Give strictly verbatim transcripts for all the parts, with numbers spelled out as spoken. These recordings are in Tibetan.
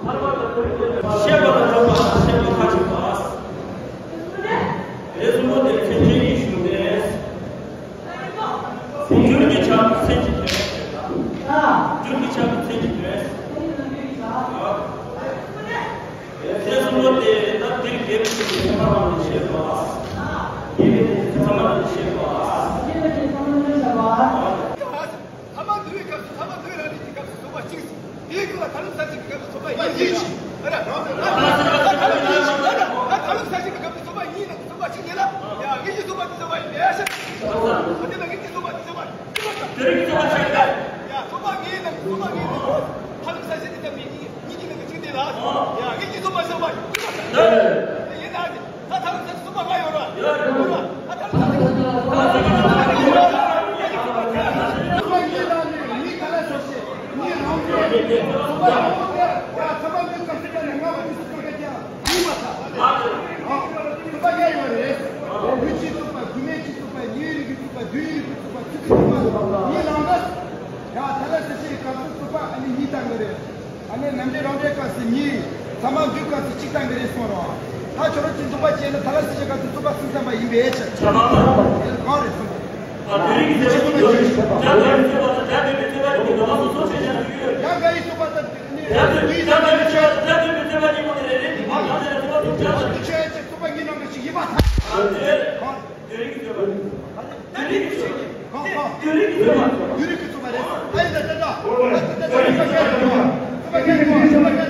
བཤད་པ་དང་སྒྲུབ་པ་དང་བཤད་པ་ཁ་ཅིག་པ། དེ་གསུམ་པོ་དེ་མཚན་ཉིད་ཀྱི་གཞུང་དེ། རྒྱུར་གྱི་ཆ་མཚན་གྱི་དོན། རྒྱུར་གྱི་ཆ་མཚན་གྱི་དོན། དེ་གསུམ་པོ་དེ་ད་འདིར་དགེ་བའི་ཆོས་ཀྱི་ཁྱད་པར་རང་ལ་བཤད་པ། དགེ་བའི་ཆོས་ཀྱི་ཚད་མ་རང་ལ་བཤད་པ། ཐ་མ་འདུས་པའི་སྐབས་སུ་ཐ་མ་འདུས་རང་རིག་གི་སྐབས་སུ་ཚོགས་པ་གཅིག་ཟེར། དེའི་སྐབས་ལ་ཐ་ལམ་ས་གཅིག་གི་སྐབས་སུ་ཚོགས་པ་གཉིས་ཟེར། ཨ་ར། ད་ཐ་ལམ་ས་གཅིག་གི་སྐབས་སུ་ཚོགས་པ་གཉིས་ནང་གི་ཚོགས་པ་གཅིག་ཡིན་ལ། ཡ་དངོས་གཞིའི་ཚོགས་པ་དེ་ཚོགས་པ་ཡིན་པས་ཤ། ཨ་དེ་ལ་དངོས་གཞིའི་ཚོགས་པ་དེ་ཚོགས་པ་ཡིན་པས། དེ་རིང་གི་ཚོགས་པ་ཆགས་ཡིན་པས། ཡ་ཚོགས་པ་ལྔའི་ནང་གི་ཚོགས་པ་ལྔའི་ནང་གི་ཐ་ལམ་ས་གཅིག་དེ་ཚོགས་པ་གཉིས་གཉིས་ཀྱི་ནང་གི་གཅིག་དེ་ལ། ཡ་དངོས་གཞིའི་ཚོགས་པ་ཚོགས་པ་ཡིན་པས། ཡིན་ན་དེ། ད་ཐ་ལམ་ས་གཅིག་ཚོགས་པ་ལྔ་ཡོད་ར། ཡོད་ར། ཡོད་ར། ད་ཐ་ལམ་ས་གཅིག་ཚོགས་པ་ལྔ་ཡོད་ར། ཚོགས་པ་གཉིས་ནང་ནས་གཉིས་ག་ལ་སོ་ཞེས་གཉིས་རང་གི་ཚོགས་པ་ཡོད་པ་དེ་ཡ་ཚང་མ་འདི་སྐབས་སུ་བྱས་ནས་ལྔ་བ་གཉིས་སུ་ཚོགས་པ་ཀྱང་གཉིས་མ་ཚ། ཨ་ཚོགས་པ་ལྔ་ཡོད་རེད། ལུས་ཀྱི་ཚོགས་པ། རྒྱུ་མེད་ཀྱི་ཚོགས་པ། ཉེ་རིང་གི་ཚོགས་པ། དུས་ཡུན་གྱི་ཚོགས་པ། ཚིག་གི་ཚོགས་པ་གཉིས་ནང་ནས་ཡ་ཐ་ལ་སི་ཤའི་སྐབས་སུ་ཚོགས་པ་ཨ་ནི་གཉིས་བཏང་གི་རེད། ཨ་ནི་རྣམ་འགྲེལ་རང་འགྲེལ་སྐབས་སུ་གཉིས། ཚད་མ་འདུས་སྐབས་སུ་གཅིག་བཏང་གི་རེད་གསུངས་རོགས། ད་ཁྱོད་རང་ཚོས་འདུག་པ་བྱས་ན་ཐ་ལ་སི་ཤའི་སྐབས་སུ་ཚོགས་པ་གསུམ་བཏང་པ་ཡིན་པས་ཆ། གང་རེད་གསུངས། ཡང་ག་ཡི་ཚོགས་པ་དང་ནི་དུས་ཡུན་ཚོགས་པ་གཉིས་ནང་གི་གཅིག་ཡིན་པ་ཐལ། གང་རེད། དེ་རིང་གི་ཚོགས་པ། དེ་རིང་གི་ཚོགས་པ། དེ་རིང་གི་ཚོགས་པ། དེ་རིང་གི་ཚོགས་པ་རེད། ཨ་ཡིན་ད་ད་ད། ཚོགས་པ་རྒྱལ་ཚོགས་པ་རྒྱལ་ཚོགས།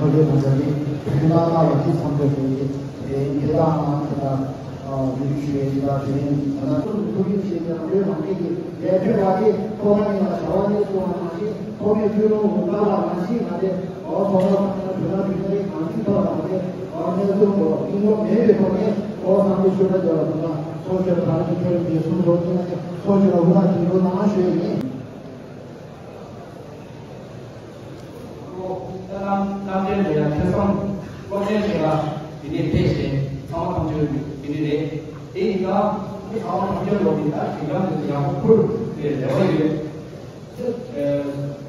ཐོག་ཁའི་ནང་ཚན་ནི་དེ་ནང་ལ་ཅི་འཚམས་འདྲི་ཞུ་ཡི། དེ་ཡིན་དེ་དག་ནང་དེ་དག་ཡུལ་ཞུ་ཡི་དེ་དག་དེ་ཡིན་ང་ཚོ་ཐུགས་རྗེ་ཆེ་ཞེས་རང་ལུས་མ་སྐྱེས་ཀྱི་ལས་འཕྲོ་བ་དེ་ཐོག་མ་ཉིད་ལ་བྱ་བ་ལས་སུ་བ་མ་ཤེས། ཐོག་མའི་ཆོས་ལུང་འོང་བ་ལ་མ་ཤེས་ང་དེ་འོ་ཐོག་མ་ཁོང་ལ་དུས་ན་དུས་ན་རེ་གང་ཅི་ཐོག་ལ་དེ་འོ་གནས་ཚུལ་འོ་སྙིང་པོ་མེད་པའི་ཐོག་ནས་འོ་བསམ་པའི་ཤུགས་ལ་རྒྱལ་བ་དུ་ན་ཚོགས་ཆོས་དང་ཆོས་ཆོས་ཀྱི་གསུང་རོགས་ཀྱི་ན་ཚོགས་ཆོས་ལ་འུ་ཐག་གི་འགྲོ་ནང་ཞུ་ཡི་ཡིན། ལྷ་ལམ་རྣམ་འདྲེན་ལ་ཡང་ཐོས་བསམ་སློབ་ཚན་ཞིག་ལ་དེ་ནས་ཕེབས་ཤིང་ཚང་མ་ཐམས་ཅད་དེ་འདྲ་རེད། དེ་ཡིན་ཙང་དེ་ཚང་མ་ཐམས་ཅད་ལོག་ནས་ད་དེ་ག་ནས་ཡག་པོ་ཁུར་བའི་རེ་བ་ཡོད། ཨ་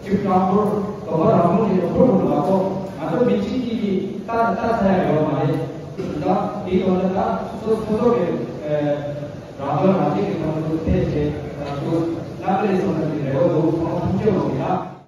ཀིབ་ཀྲང་པོར་དོ་མ་རང་མོ་ཞིག་ལ་ཁུར་དགོས་མ་གཏོགས་ང་ཚོ་མི་གཅིག་གཅིག་གིས་ལྟ་ལྟ་ས་ཡག་ཡོད་མ་རེད། དེ་ཡིན་ཙང་དེའི་ཐོག་ནས་ད་སོ་སོ་སོ་གི་རང་དོན་རང་གཅེས་ཀྱི་ཐོག་ནས་ཕེབས་བྱས་ད་དུ་རྣམ་པ་ལས་སོང་ན་དེ་རེ་བ་འདུག་ཚང་མ་ཐམས་ཅད་ལོག་ནས་ད།